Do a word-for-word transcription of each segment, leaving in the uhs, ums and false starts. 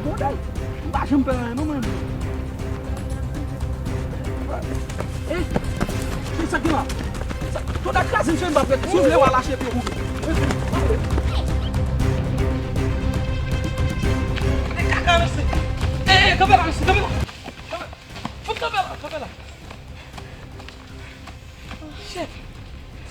Modèl. M pa janm pè anyen non mwen. Eh, ki sa ki la? Sa, tonda kraze m, cheri, m pa prèt. Si w vle w a lache pye ou. Eh, kaka mesye. Eh, eh, kanpe la mesye, kanpe la. Fout kanpe la, kanpe la. Shit.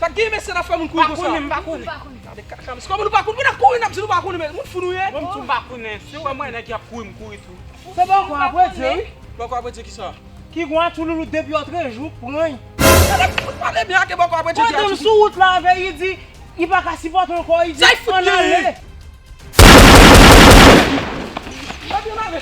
Sa k gen mesye n ap fè moun kouri konsa? Pa konnen, m pa konnen. Gade kaka mesye. Kòman nou pa konnen? Moun ap kouri n ap di nou pa konnen, men moun fou nou ye? Mwen m tou pa konnen. Si w wè mwen nèg y ap kouri, m kouri tou. Se bòkò apre Dye wi. Bòkò apre Dye kisa? Ki gwa tou loulou depi antre jou pran. Gade moun pale byen ak bòkò apre Dye ki atitid. Pandan m sou wout la avè li di li pa ka sipòte ankò, li di ann ale. Sa y fout li ye? Mwen byen avè.